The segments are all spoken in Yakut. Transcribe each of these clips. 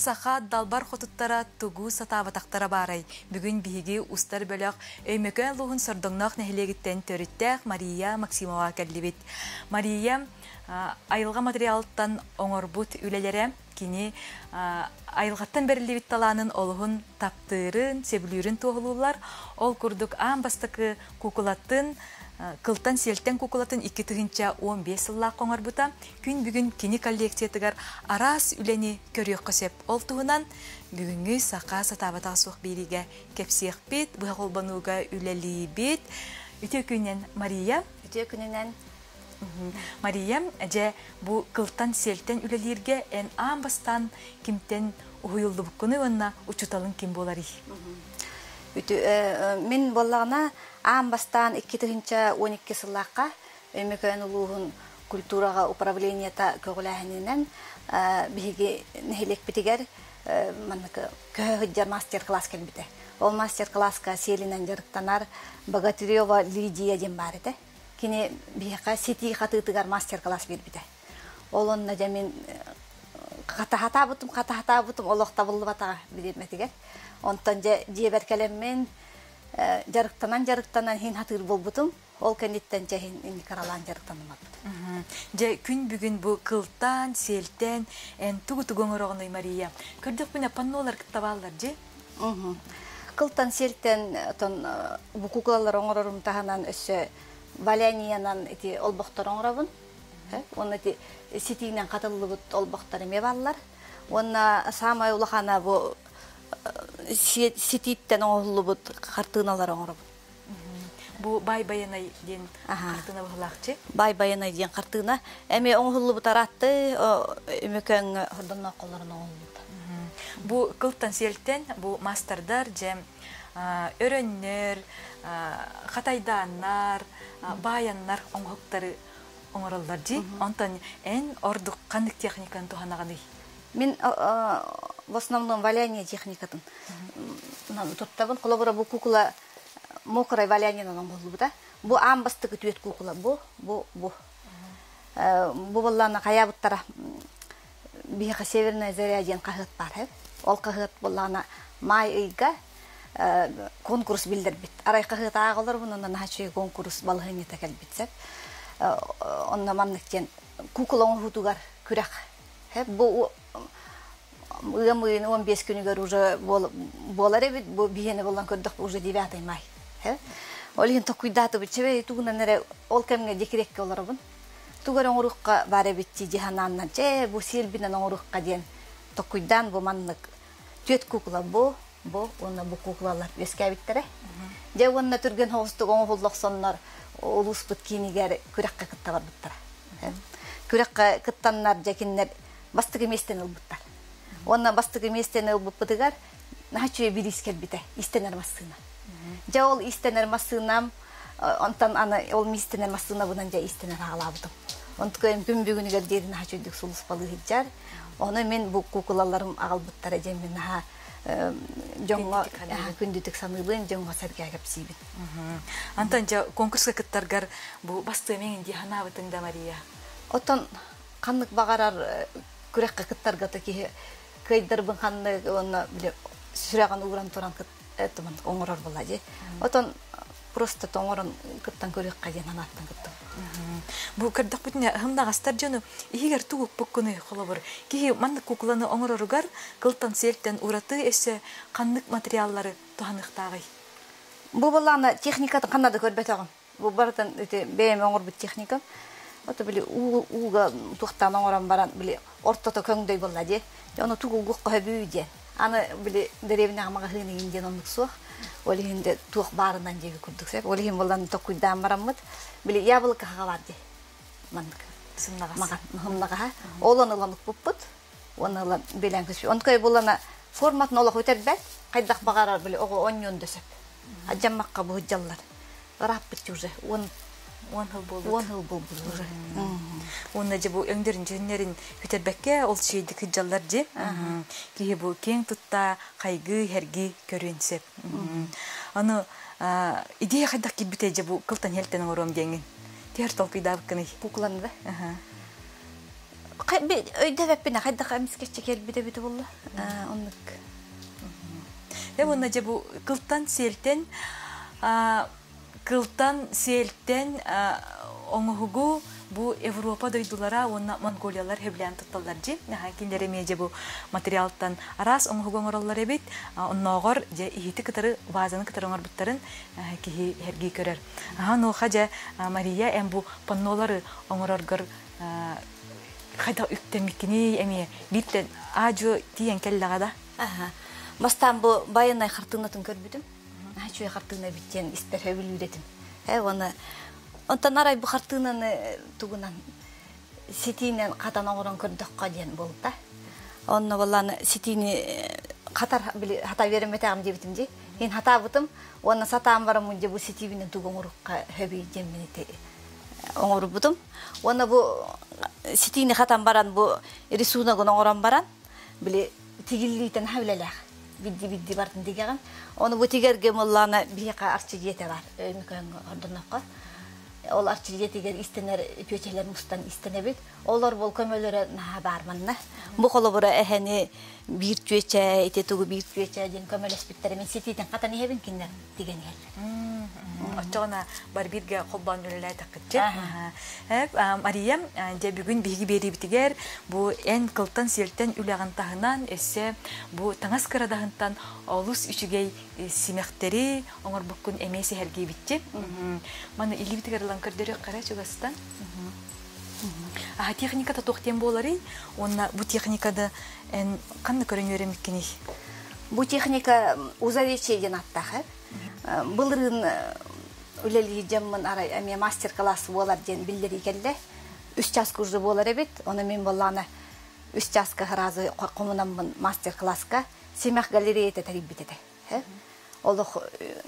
Саха далбар хотуттара тугу сатаабатахтара баарай? Бүгүн биһиги устар бөлөх Өймөкөөн улууһун Сордоҥноох нэһилиэгиттэн төрүттээх Мария Максимова кэллибит. Мария айылҕа материалыттан оҥорбут үлэлэрэ кини айылҕаттан бэриллибит талаанын олуһун таптыырын, сөбүлүүрүн туоһулууллар. Ол курдук аан бастакы куукулатын кылтан-сиэлтэн куукулатын 2015 сыллаах оҥорбута. Күн бүгүн кини коллекциятыгар араас үлэни көрүөххэ сөп. Ол туһунан бүгүҥҥү саха сатаабатаҕа суох биэриигэ кэпсиэхпит, быһа холбонууга үлэлиибит. Үтүө күнүнэн, Мария. Үтүө күнүнэн. Мария, дьэ, бу кылтан-сиэлтэн үлэлииргэ эн аан бастаан кимтэн уһуйуллубуккунуй уонна учууталыҥ ким буоларый? Мин буоллаҕына аан бастаан 2012 сыллаахха Өймөкөөн улууһун культураҕа управлениета көҕүлээһининэн биһиги нэһилиэкпитигэр маннык көһө сылдьар мастер-класс кэлбитэ. Ол мастер-класска сиэлинэн дьарыктанар Богатырева Лидия диэн баар этэ. Кини биһиэхэ ситии хатыытыгар мастер-класс биэрбитэ. Ол онно дьэ мин хатаһатаабытым, хатаһатаабытым олох табыллыбатаҕа бириэмэтигэр. Онтон дьэ дьиэбэр кэлэммин дьарыктанан-дьарыктанан иһин хатыыр буолбутум. Ол кэнниттэн дьэ иһин инникаралаан дьарыктаныммаппыт. Дьэ күн бүгүн бу кылтан, сиэлтэн эн тугу-тугу оҥороҕунуй, Мария? Көрдөхпүнэ паннолар кытта бааллар дьи? Кылтан, сиэлтэн отон бу куклалары оҥорорум таһынан өссө валяниянан ити олбохтору оҥоробун. Уонна ити ситиинэн хатыллыбыт олбохтор эмиэ бааллар. Уонна саамай улахана бу ситииттэн оҥоһуллубут хартыыналары оҥоробун. Бу Бай Байанай диэн хартыына быһылаахчы. Бай Байанай диэн хартыына. Эмиэ оҥоһуллубут араатты Өмөкөөҥҥө хордоннооххолорун оҥоһуллубута. Бу кылтан сиэлтэн бу маастардар дьэ өрөннөр, хатайдааннар, баайаннар оҥоһуктары оҥороллор дии. Онтон эн ордук ханнык техниканы туһанаҕыный? Мин в основном валяние техникатын туттабын. Холобура бу кукла мокрай валяниенан оҥоһуллубута. Бу аан бастакы түөт кукла бу, бу, бу. Бу буоллаана хайаабыттара биһиэхэ Северная заря диэн хаһыат баар. Ол хаһыат буоллаҕына маай ыйга конкурс биллэрбит. Арай хаһыат ааҕаларбын онно наһаа үчүгэй конкурс балаһыанньата кэлбит сөп. Онно маннык диэн кукла оҥоһуутугар күрэх. Бу ыам ыйын 15 күнүгэр уже буолар эбит. Бу биһиэнэ буолан көрдөхпүт уже 9 май. Ол иһин токуйдаатыбыт чэбэй тугунан эрэ ол кэмҥэ декреккэ олоробун. Тугу эрэ оҥоруохха баар эбит дии санааннан чэ бу сиэлбинэн оҥоруохха диэн токуйдаан бу маннык түөрт кукла бу бу уонна бу куклалар үөскээбиттэрэ. Дьэ уонна түргэн соҕустук оҥоһулла охсоннор улууспут киинигэр күрэххэ кытта барбыттара. Күрэххэ кыттаннар дьэ кинилэр бастакы миэстэни ылбыттар. Уонна бастакы миэстэни ылбыппытыгар наһаа үчүгэй бириис кэлбитэ, иистэнэр массыына. Дьэ ол иистэнэр массыынам онтон аны ол иистэнэр массыынабынан дьэ иистэнэр аҕалаабытым. Онтукайым күн бүгүнүгэр диэри наһаа үчүгдүк сулууспалыы сылдьар. Ону мин бу куукулаларым аҕалбыттара диэн мин наһаа дьоҥҥо күндүтүк саныыбын, дьоҥҥо сэргээ кэпсиибин. Антон дьэ конкурска кыттаргар бу бастыамеҥ дии санаабытыҥ да Мария? Оттон ханнык баҕарар күрэххэ кыттарга да киһи кыайдарбын ханнык уонна били сүрэҕин ууран туран оҥорор буолла дии. Отон просто тоҥорон кыттан көрүөххэ диэн санааттан кыттым. Бу көрдөхпүтүнэ ыһымнаҕастар дьону иһигэр тугукпуккунуй холобур киһи маннык куукуланы оҥороругар кылтан сиэлтэн ураты өссө ханнык материаллары туһаныахтааҕый? Бу былаана техникатын ханна да көрбөтөҕүм. Бу барытын ити бэйэм оҥорбут техникам. Ото били ууга туохтаан оҥорон баран били ортото көҥдөй буолла дии. Ону тугулгух көһөбүү диэн. Аны били дэриэбинэҕэ маҕаһыын иһин диэн оннук суох. Ол иһин де туох баарынан диэки курдук сөп. Ол иһин булан токкуйдаан бараммыт били яблоко хаҕа дии. Маннык. Сымнаҕас. Маҕан сымнаҕаһа. Ол ону ылан укпуппут. Уонна ылан билэн көспүт. Онтукай булана форматын олох үтэрбэт. Хайдах баҕарар били оҕо онньуон да сөп. Адьаммакка буһудьаллар. Ырааппыт уже. Уон 10 сыл буолбут. 10 сыл буолбут уже. Уонна дьэ бу өҥдөрүн дьүһүннэрин бүтэрбэккэ ол сиэйдик сылдьаллар дьи. Киһи бу киэҥ тутта хайгыы, хэрги көрүөн сөп. Аны идея хайдах киирбитэ дьэ бу кылтан хэлтэн оҥоруом диэҥин. Түһэр толкуйдаабыккыный? Кукланы да? Өйдөбөппүн хайдах эмискэччи кэлбит эбит буолла. Оннук. Э уонна дьэ бу кылтан сиэлтэн кылтан сиэлтэн оҥоһугу бу Европа дойдулара уонна Монголиялар сөбүлээн тутталлар дьи. Кинилэр эмиэ дьэ бу материалтан араас оҥоһугу оҥороллор эбит. Оннооҕор дьэ иһити кытары вазаны кытары оҥорбуттарын киһи сэргии көрөр. Онуоха дьэ Мария эн бу паннолары оҥороргор хайдах үктэммиккиний эмиэ бииртэн аа-дьуо тиийэн кэллэҕэ да? Бастаан бу байанай хартыынатын көрбүтүм. Үчүгэй хартыына эбит диэн испэр сөбүлүүр этим. Э уонна онтон арай бу хартыынаны тугунан ситиинэн хатан оҥорон көрдөххө диэн буолта. Онно буоллаан ситиини хатар били хата үөрэммэтэҕим диэбитим дии. Иин хатаабытым уонна сатаан бараммын дьэ бу ситиибинэн тугу оҥорукка сөбүй диэммин ити оҥорбутум. Уонна бу ситиини хатан баран бу рисуногун оҥорон баран били тигиллиитин наһаа үлэлээх бидди-бидди бардын дигэҕин. Ону бу тигэргэ мыллаана биһиэхэ арчы дьиэтэ бар Өймөкөөҥҥө ордонноххо. Ол арчы дьиэтигэр истэнэр түөчэлэр мустан истэнэбит. Олор бол көмөлөрө наһаа баар манна. Бу холобура эһэни биир түөчэ, ити тугу биир түөчэ диэн көмөлөспүттэрэ мин ситиитин хатан иһэбин кинилэр тигэн иһэллэр. Оччоҕуна бар бииргэ холбоон үлэлээтэххитчи. Мария, дьэ бүгүн биһиги биэриибитигэр бу эн кылтан-сиэлтэн үлэҕин таһынан өссө бу таҥас кырадаһынтан олус үчүгэй симэхтэри оҥорбуккун эмиэ сэһэргиибитчи. Маны илиибитигэр ылан көрдөрүөххэ эрэ чугастан. Техниката туох диэн буоларый? Уонна бу техникада эн ханна көрөн үөрэммиккиний? Бу техника узовечье диэн аттаах. Былырыын үлэлии дьоммун арай эмиэ мастер-класс буолар диэн биллэрии кэллэ. Үс час курдук буолар эбит. Ону мин буоллаҕына үс часка сразу хомунаммын мастер-класска Симэх галереята тэрийбит этэ. Олох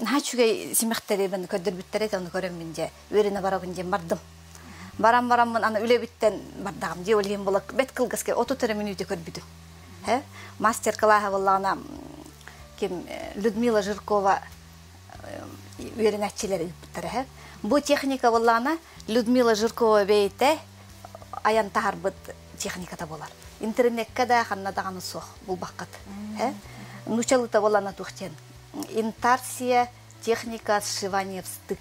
наһаа үчүгэй симэхтэри көрдөрбүттэр этэ, ону көрөммүн дьэ үөрэнэ барабын диэн бардым. Баран бараммын аны үлэбиттэн бардаҕым дии, ол иһин була бэт кылгаска 30 эрэ мүнүүтэ көрбүтүм. Мастер-класса буоллаҕына ким Людмила Жиркова үөрэнээччилэр ыыппыттара. Бу техника буоллаҕына Людмила Жиркова бэйэтэ айан таһарбыт техниката буолар. Интернеккэ да ханна даҕаны суох булбаккыт. Нуучалыыта буоллаҕына туох диэн интарсия техника сшивания в стык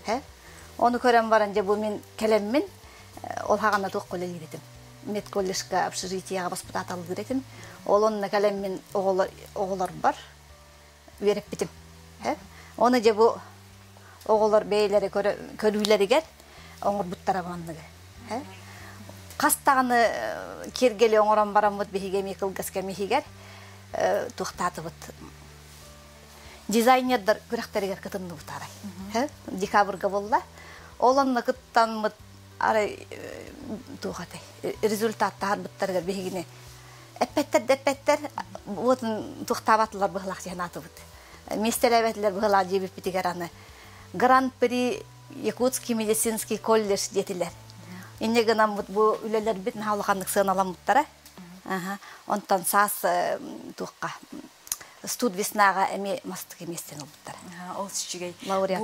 диэн. Ону көрөн баран дьэ бу мин кэлэммин ол хаҕана туох үлэлиир этим. Медколледжка общежитиеҕа баспытааталлыыр этим. Ол онно кэлэммин оҕолорбор үөрэппитим. Оны дьэ бу оҕолор бэйэлэри көрүүлэригэр оҥорбуттара манныгы. Хас даҕаны киэргэли оҥорон бараммыт биһиги эмиэ кылгас кэм иһигэр туохтаатыбыт дизайнердар күрэхтэригэр кытынныбыт арай. Декабрьга буолла. Ол онно кыттаммыт арай туох этэй результаттаһарбыттарыгар биһигини эппэттэр да эппэттэр уотун туохтаабатылар быһылаах диэн аатыбыт. Миэстэлээбэтилэр быһылаах диэбиппитигэр аны Гран-при Якутский медицинский колледж диэтилэр. Инньэ гынаммыт бу үлэлэрбит наһаа улаханнык сыаналаммыттара. Онтон саас туохха студ веснаҕа эмиэ мастык миэстэни ылбыттара. Ол үчүгэй. Лауреат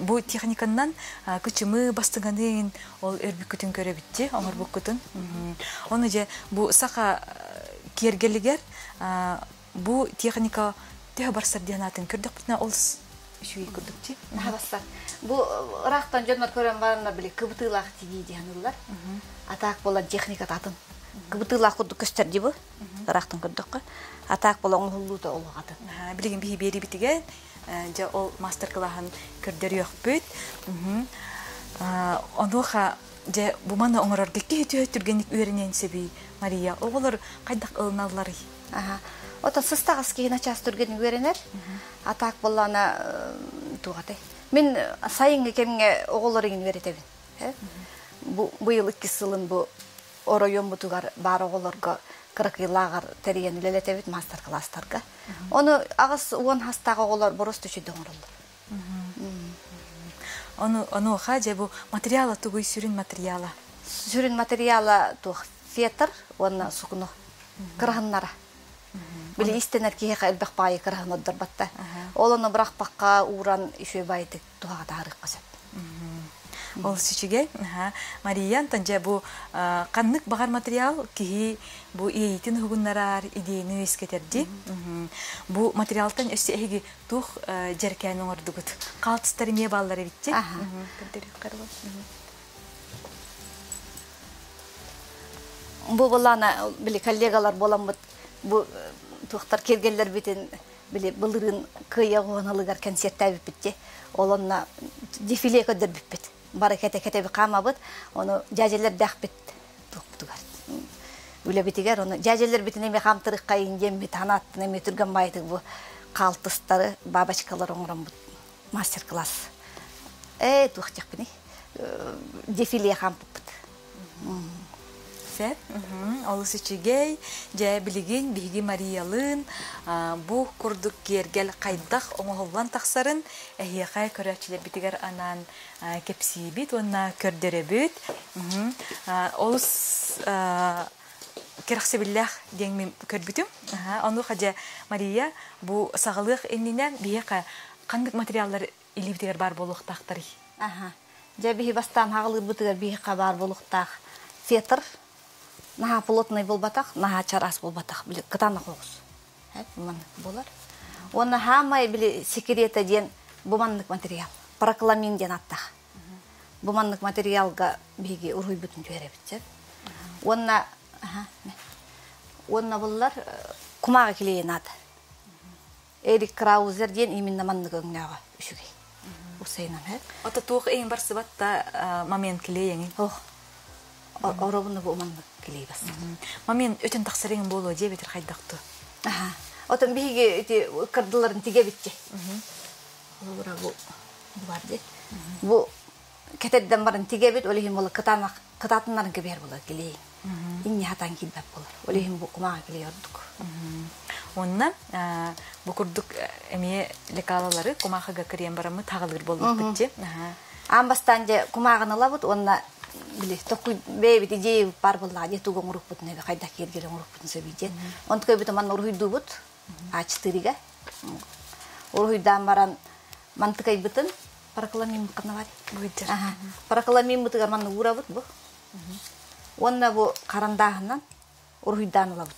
Бу техниканнан кычымы бастыҥаныын ол өрбүккүтүн көрөбүтти, оҥорбуккутун. Ону дьэ бу саха киэргэлигэр бу техника төһө барсар диэн аатын көрдөхпүтүнэ ол үчүгэй курдук дии. Барсар. Бу ыраахтан дьоннор көрөн бараннар били кыбытыылаах тигии диэн ыллар. Атаак буолан техника атын. Кыбытыылаах курдук көстөр дии бу. Ыраахтан көрдөххө. Атаак буолан оҥоһуллуута олох атын. Билигин биһи биэрибитигэр дьэ ол мастер-классын көрдөрүөхпүт. Онуоха дьэ бу маны оҥорорго киһи төһө түргэнник үөрэниэн сөбүй, Мария? Оҕолор хайдах ылыналларый? Ото сыстаҕас киһи начаас түргэнник үөрэнэр. Атаак буоллаҕына туох этэй? Мин сайыҥҥы кэмҥэ оҕолор иҥин үөрэтэбин. Бу быйыл иккис сылын бу оройуоммутугар баар оҕолорго кыракыйлааҕар тэрийэн үлэлэтэбит маастар-кылаастарга. Ону 80 хастаах оҕолор боруоста үчүгэй оҥороллор. Ону онуоха дьэ бу материала тугуй сүрүн материала? Сүрүн материала туох фетр уонна сукуну кыраһыннара. Били истэнэр киһиэхэ элбэх баайы кыраһын ордорбатта. Ол ону бырахпакка ууран үчүгэй баайытык туһаҕа таһаарыахха сөп. Ол сүчүгэй. Мария, онтон дьэ бу ханнык баҕар материал киһи бу иэйиитин уһугуннарар, идеяны үөскэтэрди. Бу материалтан өссө эһиги туох дьэркээн оҥордугут? Хаалтыстар эмиэ бааллар эбитти. Бу былаана били коллегалар буоламмыт бу туохтар киэргэллэрбитин били былырыын кыайа оҕуһаналыгар кэнсиэртээбиппит дии. Ол онно дефиле көрдөрбүппүт. Бары кэтэ-кэтэби хаамабыт. Ону дьээдьэлэрдээхпит туохпутугар үлэбитигэр ону дьээдьэлэрбитин эмиэ хаамтырыххайын диэммит ханааттан эмиэ түргэн баайытык бу хаалтыстары бабочкалар оҥороммут мастер-класс ээ туох диэхпиний дефиле хаампыппыт. Сөп. Олус үчүгэй. Дьэ, билигин биһиги Мариялыын бу курдук киэргэл хайдах оҥоһуллан тахсарын эһиэхэ көрөөччүлэрбитигэр анаан кэпсиибит уонна көрдөрөбүт. Олус кэрэхсэбиллээх диэн мин көрбүтүм. Онуоха дьэ, Мария, бу саҕалыах иннинэ биһиэхэ ханнык материаллар илиибитигэр баар буолуохтаахтарый? Аха. Дьэ биһи бастаан хаҕылыырбытыгар биһиэхэ баар буолуохтаах фетр наһаа плотный буолбатах, наһаа чараас буолбатах, били кытаанах оҕус. Маннык буолар. Уонна хаамай били секрета диэн бу маннык материал. Прокламин диэн ааттаах. Бу маннык материалга биһиги уруһуйбутун түһэрэбит. Уонна уонна буллар кумааҕы килиэйин аата. Эрик Краузер диэн именно маннык өҥнөөҕө үчүгэй. Усайынан һэ. Ото туох эйин барсыбат да момент килиэйэҥин. Ох. Оробуну бу маннык килиэй бас. Момент өтөн тахсарыҥ буолуо диэбитир хайдахту. Аха. Отон биһиги ити кырдыларын тигэбитчи. Олора бу бар ди. Бу кэтэрдэн баран тигэбит, ол иһин була кытаанах кытаатыннарын кэбиһэр буолар килиэй. Инни хатан киирбэт буолар. Ол иһин бу кумааҕы килиэй ордук. Уонна бу курдук эмиэ лекалалары кумаахыга кириэн бараммыт хаҕалыыр буоллахпыт дии. Аан бастаан дьэ кумааҕыны ылабыт уонна били токуй бэйэбит идея баар буоллаҕа дии тугу оҥорукпутун эбэ хайдах киэргэли оҥорукпутун сөбүй диэн. Онтукай бит манна уруһуйдуубут А4-га. Уруһуйдаан баран мантыкайбытын паракламиммыккына бар. Паракламиммытыгар манна уурабыт бу. Уонна бу харандааһынан уруһуйдаан ылабыт.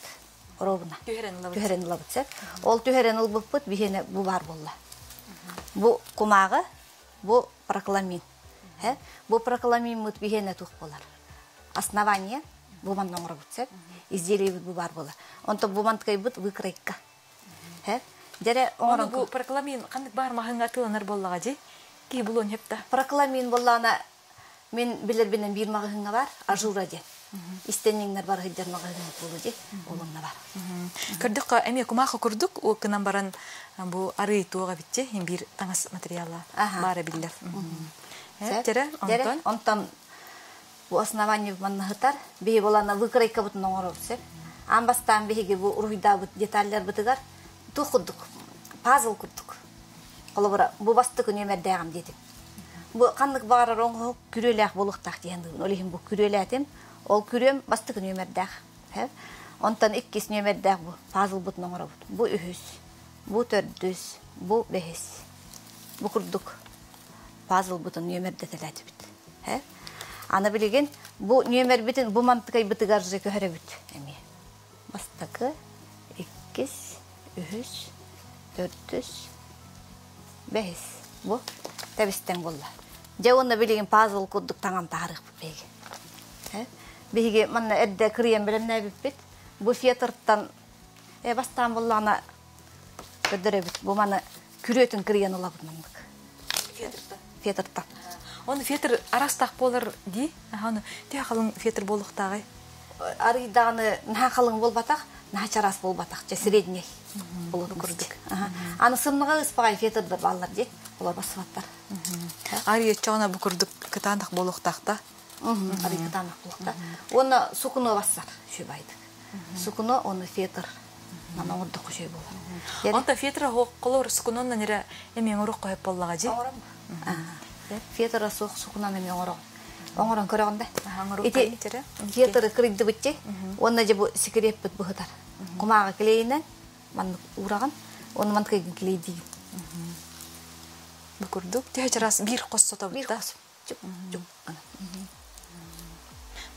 Оруобуна. Түһэрэн ылабыт. Түһэрэн ылабыт сөп. Ол түһэрэн ылбыппыт биһиэнэ бу баар буолла. Бу кумааҕы, бу прокламин. Бу прокламиммыт биһиэнэ туох буолар? Основание бу манна оҥоробут сөп. Изделиебит бу баар буолар. Онтон бу мантыкайбыт выкройка. Дьэрэ оҥорон бу прокламин ханнык баар маһыҥҥа атыыланар буоллаҕа дии? Киһи булуон сөп да. Прокламин буоллаҕына мин билэрбинэн биир маҕаһыыҥҥа бар, Ажура диэн. Истэнньиҥнэр бар сылдьар маҕаһыыҥҥа буолуо дии, ол онно бар. Көрдөххө эмиэ кумаахы курдук гынан баран бу арыы туох эбитчи биир таҥас материала баара биллэр. Дьэрэ, онтон? Онтон бу основание маннаһытар биһи булана выкройкабытын оҥоробут сөп. Аан бастаан биһиги бу уруһуйдаабыт детальларбытыгар туох курдук, пазл курдук. Холобура, бу бастакы нүөмэрдээҕим диэтим. Бу ханнык баҕарар оҥоһук күрүөлээх буолуохтаах диэн ол иһин бу күрүөлээтим. Ол күрүөм бастакы нүөмэрдээх. Онтон иккис нүөмэрдээх бу пазлбытын оҥоробут. Бу үһүс, бу төрдүс, бу бэһис. Бу курдук пазлбытын нүөмэрдэтэлээтибит. Аны билигин бу нүөмэрбитин бу мантыкайбытыгар же көһөрөбүт эмиэ. Бастакы, иккис, үһүс, төрдүс, бэһис. Бу тэбистэн буолла. Дьэ уонна билигин пазл курдук таҥан таһаарыахпыт биһиги. Биһиги манна эрдэ кырыйан бэлэмнээбиппит. Бу фетртан бастаан буоллаҕына көрдөрөбүт. Бу маны күрүөтүн кырыйан ылабыт маннык. Фетртан. Фетртан. Оны фетр арастаах буолар дии. Аны төһө халыҥ фетр буолуохтааҕый? Арыйдаҕаны наһаа халыҥ буолбатах, наһаа чараас буолбатах, чэ средний болор курдук. Аны сымнаҕа ыспаҕай фетрдар бааллар дии, олор бассыбаттар. Арыйаччаҕына бу курдук кытаанах буолуохтаах да? Арый кытаанах буолуохтаах. Уонна сукуно бассар үчүгэй Сукуно уонна фетр. Мана оҥордоххо үчүгэй буолар. Онто фетр холор сукуноннан эрэ эмиэ оҥоруохха сөп буоллаҕа дии? Фетра суох сукунан эмиэ оҥороҕун. Оҥорон көрөҕүн да. Ити фетры кырыйдыбытчи уонна дьэ бу секреппит быһытар. Кумааҕы клейинэн маннык уураҕын уонна мантыкайгын клейдиигин. Бу курдук төһө чараас биир хос сотобут да? Чук чук гынан.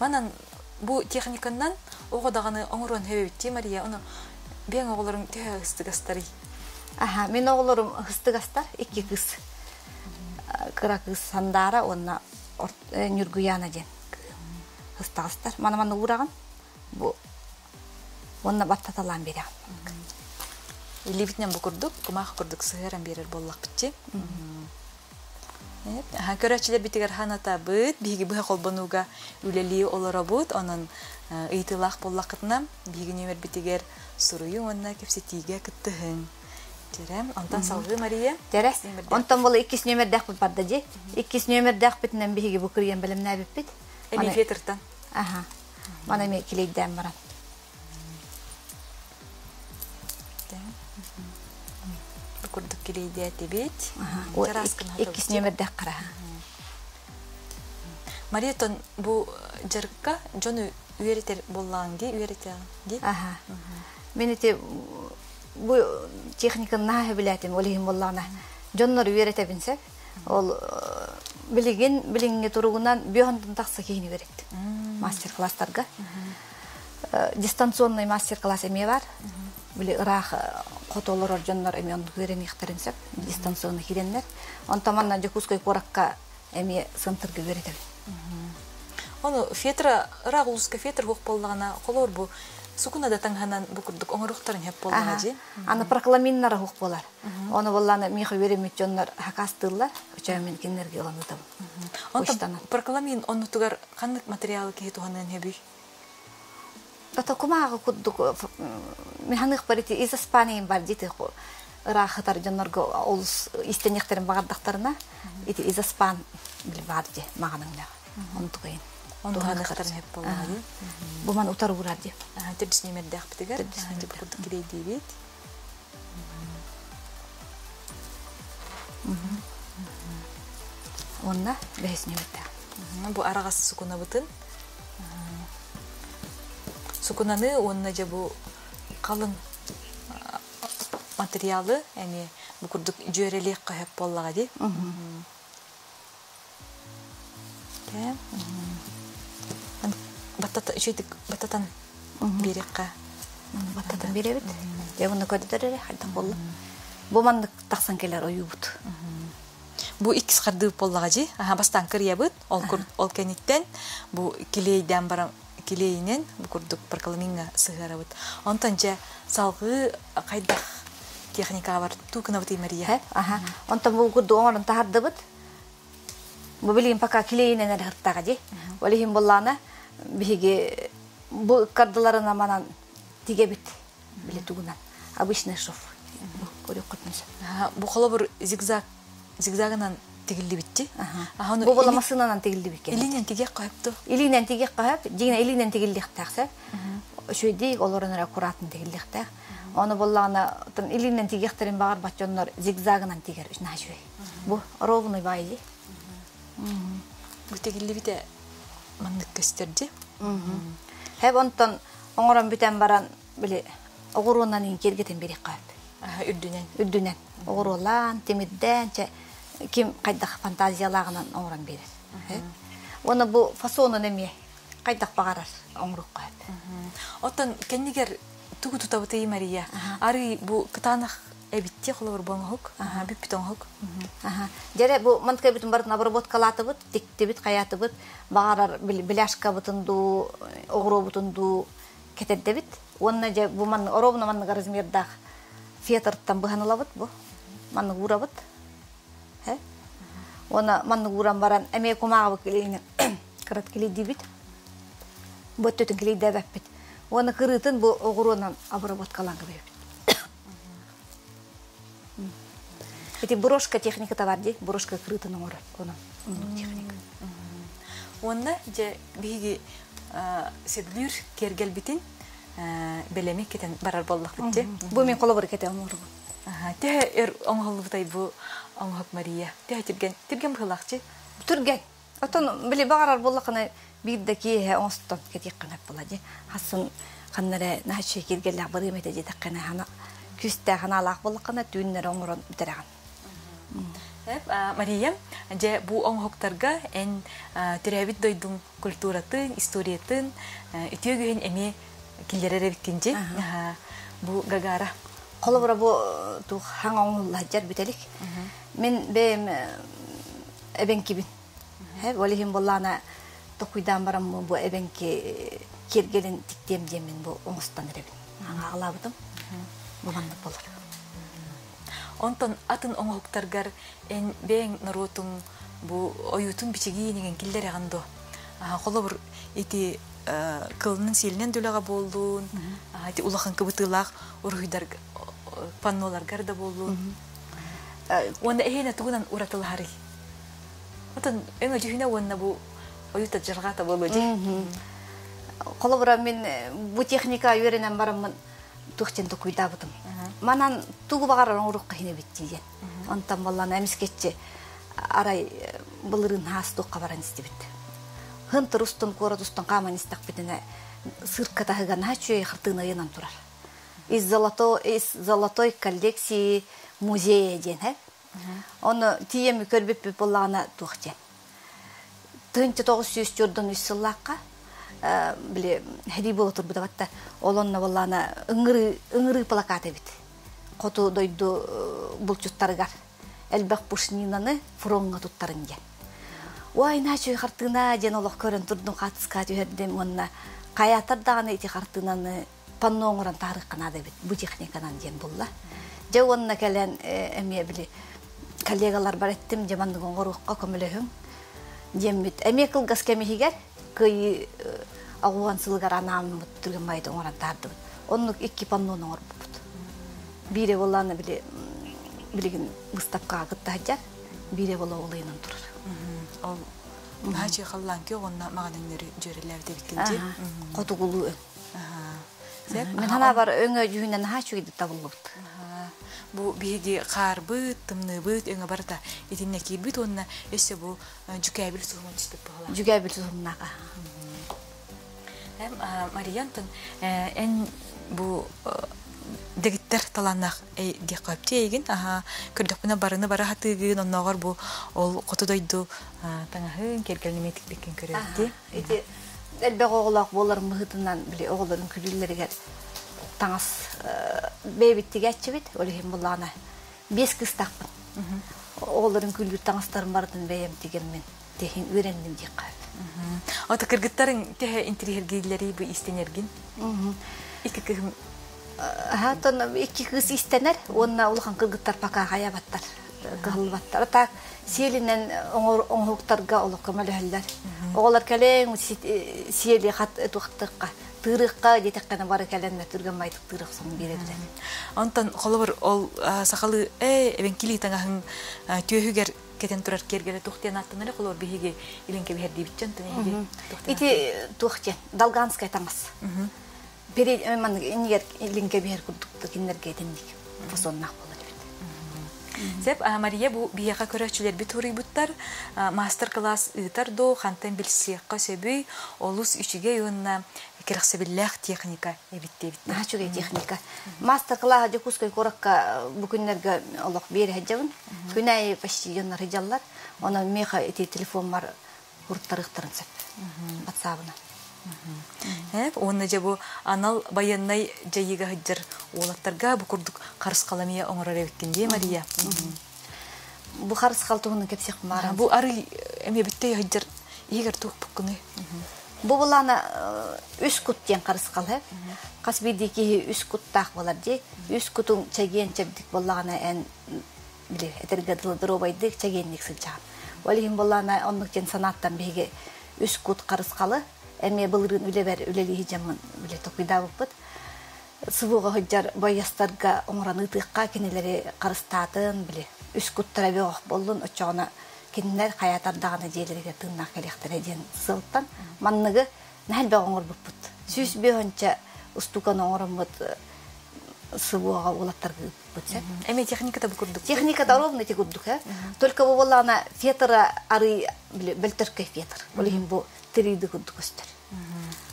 Манан бу техниканнан оҕо даҕаны оҥоруон сөбүттии Мария, ону биэҥ оҕолоруҥ төһө ыстыгастарый? Аха, мин оҕолорум ыстыгастар, икки кыыс. Кыра кыыс Сандаара уонна Ньургуяна диэн ыстаҕастар. Мана манна уураҕын, бу уонна баттаталаан биэрэҕин. Илиибитинэн бу курдук, кумаах курдук сыһыаран биэрэр буоллахпытчы. Көрөөччүлэрбитигэр ханатабыт, биһиги быһа холбонууга үлэлии олоробут, онон ыйытыылаах буоллаххытына, биһиги нүөмэрбитигэр суруйуҥ уонна кэпсэтиигэ кыттыһыҥ. Дьэрэ, онтон салгыы Мария. Дьэрэ, онтон була иккис нүөмэрдээхпит барда дии. Иккис нүөмэрдээхпитинэн биһиги бу кырыйан бэлэмнээбиппит. Эмиэ фетртан. Аха. Маны эмиэ килейдээн баран. Бу курдук килийдээтибит. Иккис нүөмэрдээх хараһа. Мария тон бу дьарыкка дьону үөрэтэр буоллаҕыҥ дии, үөрэтэ дии. Аха. Мин ити бу техниканы наһаа сөбүлээтим, ол иһин буоллаҕына дьоннор үөрэтэбин сөп. Ол билигин билиҥҥи туругунан бүөхөнтөн тахса киһини үөрэттим мастер-класстарга. Дистанционный мастер-класс эмиэ бар. Били ыраах хоту олорор дьоннор эмиэ оннук үөрэниэхтэрин сөп. Дистанционно киирэннэр. Онтон манна Дьокуускай куоракка эмиэ центрга үөрэтэбин. Ону фетра ыраах улууска фетр хуох буоллаҕына, холоор бу сукуна да таҥаһынан бу курдук оҥоруохтарын сөп буоллаҕа дии. Аны прокламиннара хуох буолар. Ону буоллаана миэхэ үөрэммит дьоннор хакастыыллар, өчөө мин кинилэргэ ылан ыытабын. Онтон прокламин оннутугар ханнык материалы киһи туһаныан сөбүй? Ото кумааҕы курдук механыхпар ити из Испании бар дии ыраахытар дьоннорго олус истэниэхтэрин баҕардахтарына ити из Испан били баар дии маҕаныҥнаах онтугайын Онтуһаныхтарын сөп буоллаҕа дии. Бу ман утар уурар дии. Төрдүс нүөмэрдээхпитигэр бу курдук килейдиибит. Уонна бэһис нүөмэрдээх. Бу араҕас сукунабытын сукунаны уонна дьэ бу халыҥ материалы эмиэ бу курдук дьүөрэлиэххэ сөп буоллаҕа дии. Баттата үчүгдүк баттатан биэриэххэ. Баттатан биэрэбит. Дьэ уонна көрдөр эрэ хайдах буолла. Бу маннык тахсан кэлэр ойуубут. Бу иккис хардыы буоллаҕа дии. Аха бастаан кырыйабыт. Ол, ол кэнниттэн бу килиэйдээн баран килиэйинэн бу курдук прокламиҥҥа сыһыарабыт. Онтон дьэ салгыы хайдах техникаҕа туу гынабытый Мария? Аха. Онтон бу курдук оҥорон таһардыбыт. Бу билигин пока килиэйинэн эрэ сыртаҕа дии. Ол иһин буоллаҕына биһиги бу ыккардыларына манан тигэбит. Били тугунан. Обычный шов. Көрүөххүтүн сөп. Бу холобур зигзаг зигзагынан тигиллибитти. Бу була массыынанан тигиллибит. Илиинэн тигиэх көһөптө. Илиинэн тигиэх көһөп, дьиҥэ илиинэн тигиллиэхтээх сөп. Үчүгэйдик олорон эрэ аккуратно тигиллиэхтээх. Ону буоллаҕына илиинэн тигиэхтэрин баҕарбат дьоннор зигзагынан тигэр наһаа үчүгэй. Бу ровный баайы. Бу тигиллибитэ маннык көстөр дии. Хэп онтон оҥорон бүтэн баран били оҕуруонан киэргэтэн биэриэххэ сөп. Үрдүнэн. Үрдүнэн. Оҕуруолаан, тимирдээн, чэ ким хайдах фантазиялааҕынан оҥорон биэрэр. Уонна бу фасонун эмиэ хайдах баҕарар оҥоруохха сөп. Оттон кэннигэр тугу тутабытый Мария? Арый бу кытаанах эбитти холобур бу оҥоһук, бүппүт оҥоһук. Дьэрэ бу манткайбытын барытын обработкалаатыбыт, тиктибит, хайаатыбыт, баҕарар беляшкабытын дуу, оҕуруобутун дуу кэтэрдэбит. Уонна дьэ бу манны оруобуна маннык размердаах фетртан быһан ылабыт бу. Маннык уурабыт. Уонна маннык ууран баран эмиэ кумааҕыбыт килиинин кырат килийдиибит. Бу өттүтүн килийдээбэппит. Уонна кырыытын бу оҕуруонан обработкалаан кэбиһэбит. Ити брошка техниката бар дии, брошка кырыытын оҥорор. Онон оннук техника. Уонна дьэ биһиги сөбүлүүр киэргэлбитин бэлэми кэтэн барар буоллахпыт дии. Бу мин холобур кэтэ оҥоробун. Төһө өр оҥоһуллубутай бу оҥоһук Мария? Төһө түргэн? Түргэн быһыылаахчы? Түргэн. Оттон били баҕарар буоллаххына биир да киэһэ оҥостон кэтиэххин сөп буолла дии. Хассын ханна эрэ наһаа киэргэллээх барыам этэ диэтэххинэ хана күүстээх анаалаах буоллаххына түүннэри оҥорон бүтэрэҕин. Мария, Дьэ, бу оҥоһуктарга эн төрөөбүт дойдуҥ культуратын, историятын үтүө үгэһин эмиэ киллэрэр эбиккин дии. Бу Гагара. Холобура бу тух хаҥ оҥоһуллаһдьар бүтэлик. Мин бэйэм эбэҥкибин. Ол иһин буоллаана токуйдаан бараммын бу эбэҥки киэргэлин тиктиэм диэммин бу оҥостон эрэбин. Аҥаалаабытым. Бу маннык болар. Онтон атын оҥоһуктаргар эн бэйэҥ норуотуҥ бу ойуутун бичигиинигин киллэрэҕин дуо? Холобур, ити кылынын сиэлинэн дүлэҕэ буоллун, ити улахан кыбытыылаах уруһуйдар панноларгар да буоллун. Уонна эһиэнэ тугунан уратылаһарый? Отон өҥө дьүһүнэ уонна бу ойуута дьарҕаата буолуо дии. Холобура, мин бу техника үөрэнэн бараммын туох диэн токуйдаабытым. Манан тугу баҕарар оҥоруохха иһин эбит диэн. Онтон баллана эмискеччи арай былырыын хаас туохха баран истибит. Хынтыр устун куорат устун хааман истэхпитинэ сырка таһыгар наһаа үчүгэй хартыына ыйанан турар. Из золотой, из золотой коллекции музея диэн һэ. Ону тиийэн көрбүппүт буоллаҕына туох диэн. 1943 сыллаахха били һэрии буола турбута батта ол онно буоллаҕына ыҥырыы ыҥырыы плакат эбит хоту дойду булчуттарыгар элбэх пушнинаны фроҥҥа туттарын диэн уай наачуй хартыына диэн олох көрөн турдум хаатыска түһэрдим уонна хайаатар даҕаны ити хартыынаны панно оҥорон таарыахха наада эбит бу техниканан диэн булла дьэ уонна кэлэн эмиэ били коллегаларбар эттим дьэ маннык оҥоруохха көмөлөһүҥ диэммит эмиэ кылгас кэм иһигэр кыайыы аҕуһан сылыгар анааммыт түргэн майда оҥорон таардыбыт оннук икки паннону оҥорбуппут биирэ буоллаана били билигин выставкаҕа кытта сылдьар биирэ буола олуйунан турар ол наһаа халлаан күөх уонна маҕан өҥнөрү дьүөрэлээбит эбиккин дии хотугулуу өҥ Мин санаабар өҥө дьүһүнэ наһаа үчүгэйдик табыллыбыт. Бу биһиги хаарбыт, тымныыбыт, өҥө барыта итиннэ киирбит уонна өссө бу дьүкээбил суһумун түспүт быһалаах. Дьүкээбил суһумнаах. Мария Антон, эн бу дэгиттэр талааннаах диэххэ өптү эйигин аха көрдөхпүнэ барыны бара хатыыгын оннооҕор бу ол хоту дойду таҥаһын киэргэлин тикпиккин көрөбүт Ити элбэх оҕолоох буолар быһыытынан били оҕолорун күлүүллэригэр таҥас бэйэбит тигээччибит, ол иһин буллаҕына биэс кыыстаахпын. Оҕолорун күлүүр таҥастарын барытын бэйэм тигэммин тиһин үөрэнним диэххэ. Ото кыргыттарыҥ төһө интириэһиргииллэрий бу истэнэргин? Икки кыһым Аха, икки кыыс истэнэр уонна улахан кыргыттар пока хайабаттар, кыһыллыбаттар. Так сиэлинэн оҥоһуктарга олох көмөлөһөллөр. Оҕолор кэлэн сиэли хат туохтыкка тыырыкка диэтэххинэ бары кэлэннэр түргэн майтык тыырык сон биэрэллэр. Онтон холобур ол сахалыы ээ эбэҥкилии таҥаһыҥ түөһүгэр кэтэн турар киэргэлэ туох диэн ааттанар холобур биһиги илин кэбиһэрдиибит дьон эһиги Ити туох диэн долганскай таҥас. Перед маннык иннигэр илин кэбиһэр курдук кинилэргэ итинник фасоннаах буолар эбит. Сеп, Мария бу биһиэхэ көрөөччүлэрбит суруйбуттар мастер-класс ыытар дуу, хантан билсиэххэ сөбүй, олус үчүгэй уонна кэрэхсэбиллээх техника эбит диэбиттэр. Наһаа үчүгэй техника. Мастер-класс Дьокуускай куоракка бу күннэргэ олох биэрэ сылдьабын. Күн аайы почти дьоннор сылдьаллар. Онон миэхэ ити телефоммар уруттарыахтарын сөп. Батсаабынан. Уонна дьэ бу анал байыаннай дьайыыга сылдьар уолаттарга бу курдук харысхаламия оҥорор эбиккин дии, Мария? Бу харысхал туһунан кэпсиэх баарам. Бу арый эмиэ бүттэй сылдьар иһигэр туохпуккунуй? Бу булана үс кут диэн харысхал һэ. Хас биирдии киһи үс куттаах буолар дии. Үс кутуҥ чэгиэн чэбдик буоллаҕына эн били этэргэ дылы доруобайдык чэгиэнник сылдьаҕын. Ол иһин буоллаҕына оннук диэн санааттан биһиги үс кут харысхалы эмиэ былырыын үлэбэр үлэлии дьаммын били токуйдаабыппыт. СВО-ҕа сылдьар байыастарга оҥорон ыытыахха кинилэри харыстаатын били үс куттара бөҕөх буоллун оччоҕуна кинилэр хайаатар даҕаны дьиэлэригэр тыыннаах кэлиэхтэрэ диэн сыалтан манныгы наһаа элбэх оҥорбуппут. 105 устууканы оҥороммут СВО-ҕа уолаттарга ыыппыппыт сөп. Эмиэ техниката бу курдук. Техниката ровно ити курдук, э? Только бу буоллаҕына фетра арый били бөлтөркөй фетр. Ол иһин бу тирииди курдук көстөр.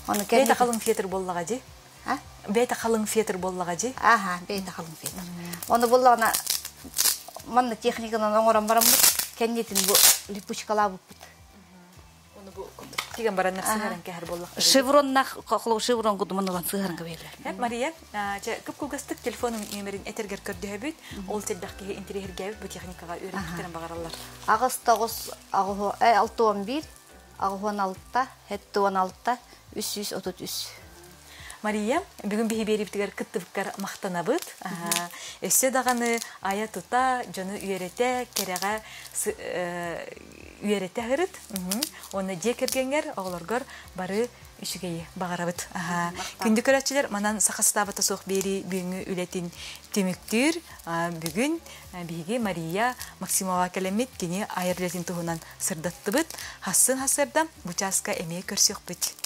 Оны бэйэтэ халыҥ фетр буоллаҕа дии. А? Бэйэтэ халыҥ фетр буоллаҕа дии. Аха, бэйэтэ халыҥ фетр. Оны буоллаҕына манна техниканан оҥорон бараммыт. Кэннитин бу липучкалаабыппыт. Оны бу тигэн бараннар сыһаран кэһэр буоллахтар. Шевроннах хохлоо шеврон кудуман ылан сыһаран кэбиһэллэр. Мария, чэ кып-кылгастык телефон нүөмэрин этэргэр көрдөһөбүт. Ол элбэх киһи интэриэһиргээбит бу техникаҕа үөрэнэхтэрин баҕараллар. 8 9 6 11 86 76 333. Мария, бүгүн биһи биэриибитигэр кыттыбыккар махтанабыт. Өссө даҕаны айа-тута, дьону үөрэтэ, кэрэҕэ үөрэтэ сырыт. Уонна дьиэ кэргэҥҥэр, оҕолоргор бары үчүгэйи баҕарабыт. Күндү көрөөччүлэр, манан саха сатаабата суох биэрии бүгүҥҥү үлэтин түмүктүүр. Бүгүн биһиги Мария Максимова кэлэммит кини айар үлэтин туһунан сырдаттыбыт. Хассын хасырда бу чааска эмиэ көрсүөхпүт.